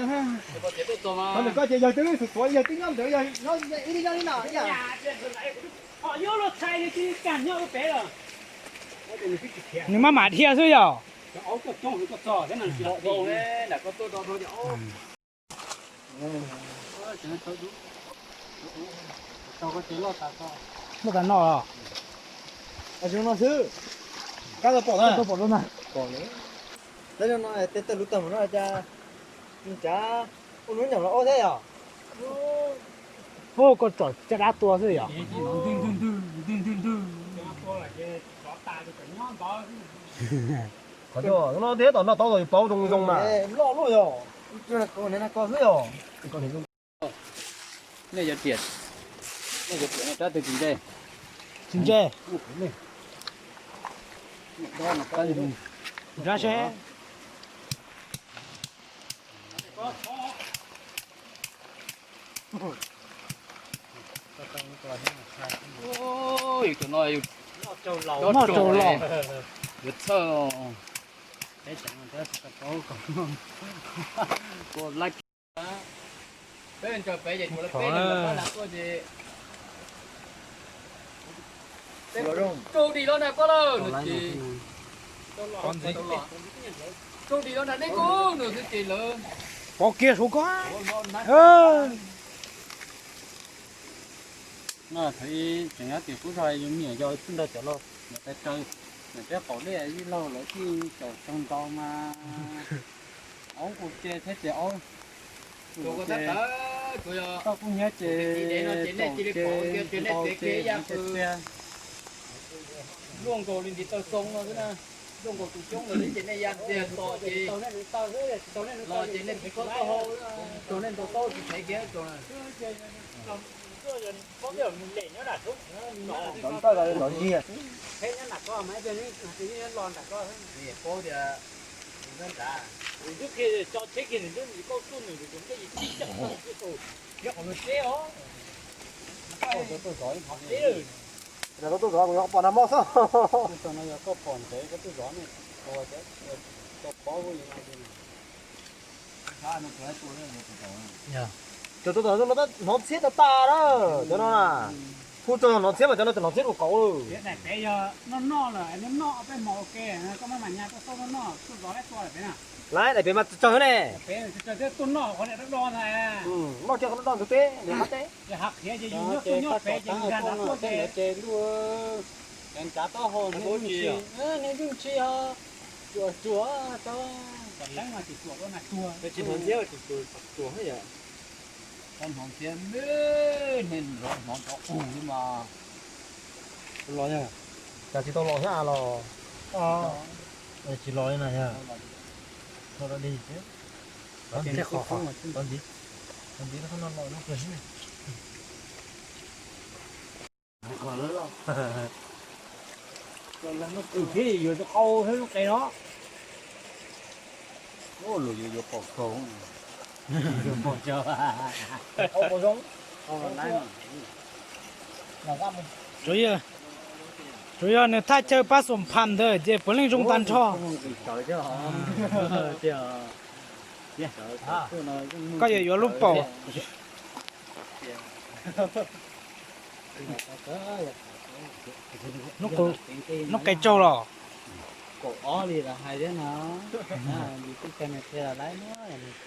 ntawd na. Thaum ntawd koj ces yawg twb xuav xuav, yawg twb nyob ntawd, yawg nyob ib leeg nyob li no ib yam. Nws maj mam dhia xwb yom. Loj tas no los? Zoo no xwb. Kab tau pom na. Tau pom na. Tab no tej tawg lub tag mus no cas ncav ua hnub nyoog los ob thiab yom. Hu koj tsom caj dab tua xwb yom. Qhov no thiab tom no tau los yuav pauv zoo zoo na. Loj luaj yom. Ko xwb yom. Nej yuav riam, nej yuav riam rab twg tsis ntse? Tsis ntse. Nrab seb. Yus cov no yus noj raug los, yuav txhawj. Peb ncaws pem ces tuav peb na, pab na tuaj ces raug dig los na koj lawm no ces, raug dig los na nej kuj nws xwb ces lawv pov kiag saum koj. No thaum ib tseem nyob tim qub zog yus niam yau txij ntawd cov laus niam tais raws, niam peb qaum dej ib laug lawv tij caum tau ntau mas aub ua ke thiab ces aub, koj kuj nyiab ces caum ces ntau ces tiag tiag. Luaj nkaus li ntiv taw xoo no xwb na, luaj nkaus tus coob no xwb ces nej ya tiag tos ces, los ces nej tsis khob taub hau, tsaus nej ntaus taub tsis thev kiag tsaus na. Ntawd ntawd los ntiag xwb. Paub tias, tuaj zov kuv yuav pom nag mob xwb. Cov tuaj zov no hnov ntxhiab tas tas na, cov no na. Hu txog hnov ntxhiab mas cov no hnov ntxhiab dua kauv lawm. Lawv daim pem mas tsawg ne. Noj kiag qhov no do ntug teb, qab teb. Ces ncav taub hau nej yeej ntshis, nej yeej ntshis os. Cuam cuam tau. Tsis hnov ntxhiab, tsis cuam cuam yom. Tau hnov ntxhiab me, nej hnov nrov ub li mas. Los yog, cas tsis tau los thiab los? Tsis los li na yog. Tau los dig thiab. Tau ntxiv, tau ntxiv, tau ntxiv no los no kawg xwb. Thiab yuav qau thiab lub qe no. Lus yuav yuav pom kau. Tsuas yog nws thaj chaw pab xum pham ntawd ces puav leej zoo tag nrho. Koj yuav yuav lub paum. Nub qe tsaug los? Kaum ob li los hais thiab no. Yus tib cag nws qhia los laib no, nws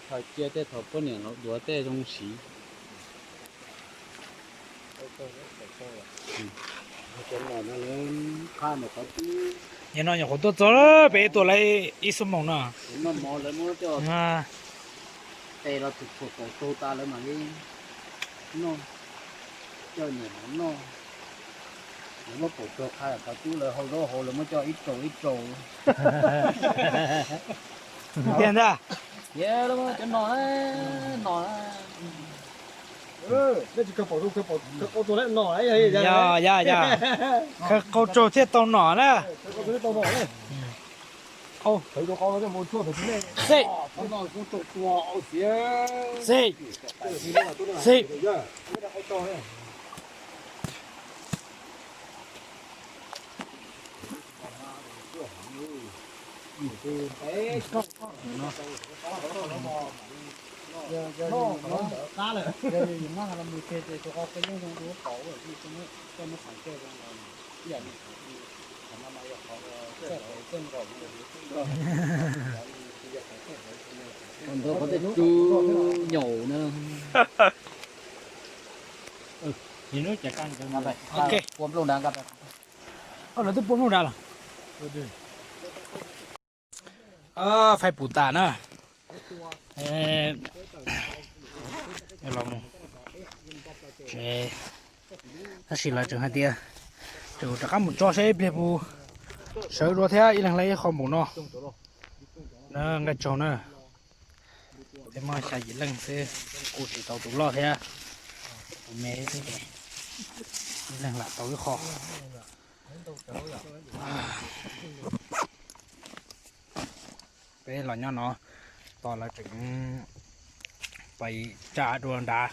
kho cia tej thaum poj niam los duav tej zoo siv. Nim no nyuam qhuav tuaj txog pem tuaj lawm ib xuab moos no. Tes los txhuam txhuam kaum tau tas lawm mam li noj, coj niam hov noj. Lawv muab kaum rau qha qhov tub lawv hau zaub hauv lawv muab coj ib rau ib rau. Tiag ntag. Tias lawv muab cov no, no. Yog, yog, yog. Khaws qau tsaug thiaj tau nom na. Xij, xij, xij. Ntawd qhov tej tsu nyaum na. Lawv twb pua nplooj nrad los? Faib pum tas na. Los mus. Tab sis lawv tseem hais tias tseem rov qab mus tso seb ib pliag puas sawv dua thiab ib leeg hlais ib qho npaum no. Na nqaij tsaug na. Peb muaj xya yim leej xwb, kuj tsis tau tus loj thiab, tus me xwb ces ib leeg lam tau ib qho. Peb los nyob no, tos lawv tseem pais tsa dua nrad,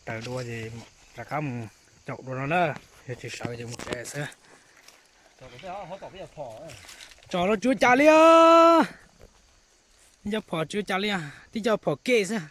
raws dua ces rov qab mus caum dua no na, yog tsis sawv ces mus tsev xwb. Tsom los tsis ua cas li os. Cov phom tsis ua cas li, tib co phom ke xwb.